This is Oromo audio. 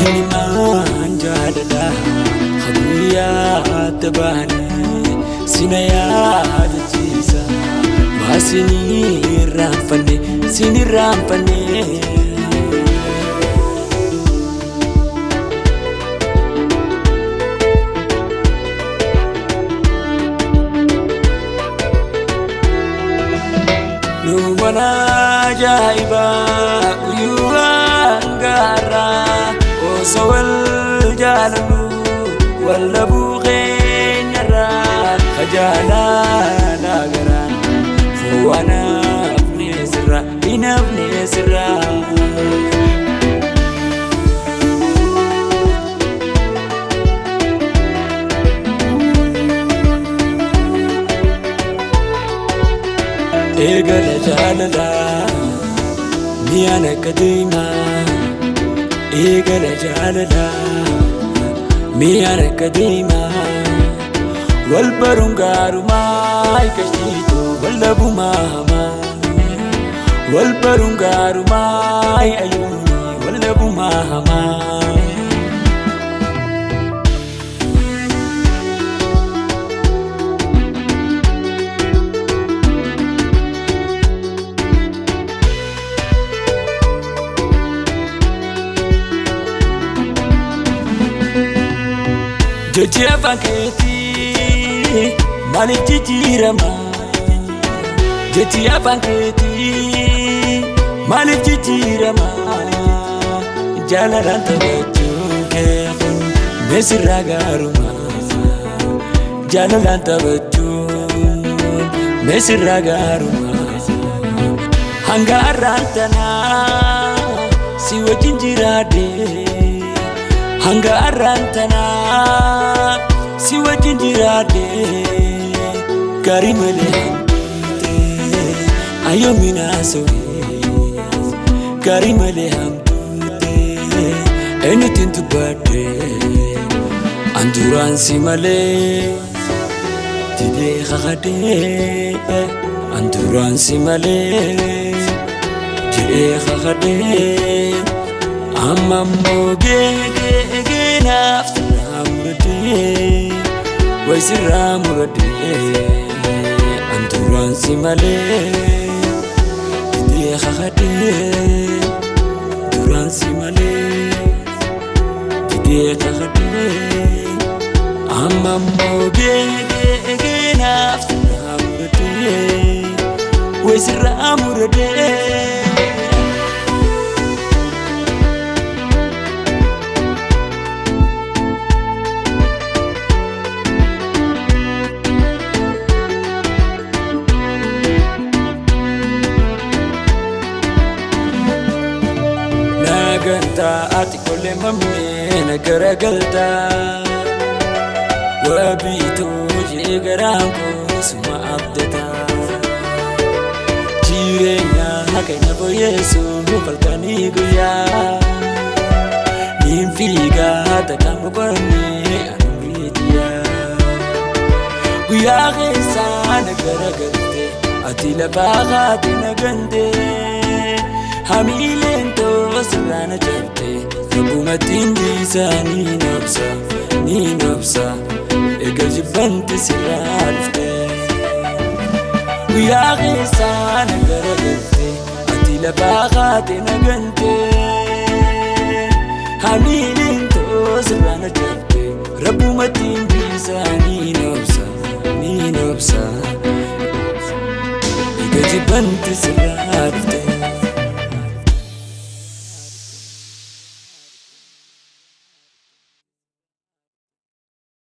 Ilmaan jaalalaa guyyaa tabaane sina yaadachiisa waa sinirraanfanne sinirraanfanne. Nuwwan ajaa'ibaa guyyaan gaarraa osoo wal jaalannu wal dhabuu keenyarraa kajalaan agaraan fu'aan hafne sirraa hin hafne sirraa. Eegala jaalalaa mi'aan akka deemaa eegala jaalalaa mi'aan akka deemaa wal baruun gaarumaa eegashiitu wal dhabumaa hamaa wal baruun gaarumaa ayyuuni wal dhabumaa hamaa. Jechi afaan keetii maaliif jijjiirama? Jechi afaan keetii maaliif jijjiirama? Jaalalaan taphachuun kee kun meesirraa gaaruma. Jaalalaan taphachuun meesirraa gaaruma. Hanga har'aan tanaa si wajjin jiraadhee. Hanga har'aan tanaa si wajjin jiraadhee gaarii malee hamtuutee ayyoomin haasawee gaarii malee hamtuutee eenyutti dubbadhee an duraan si malee didee kakadhee an duraan si malee jedhee kakadhee. Amma immoo geenaaf sirraa muradhee wayi sirraa muradhee an duraan si malee didee kakadhee duraan si malee didee kakadhee amma immoo geenaaf sirraa muradhee wayi sirraa muradhee. Nagantaa ati kollee mammee na garagaltaa wabiituu jee garaan koo suma abdataa jireenya keenya fooyyessuuf halkanii guyyaa niin fiigaa takkaan boqonnee anuuriitiyaa guyyaa keessaa na garagalte ati lafaa haati na gantee. Hamiileen too sirraa na cabde rabbumatti dhiisaa ni nobsa ni nobsa eega jibbanti sirraa dhufte. Guyyaa keessaa na garagalte ati lafaa haate na gante hamiileen too sirraa na cabde rabbumatti dhiisaa ni nobsa ni nobsa eega jibbanti sirraa dhufte.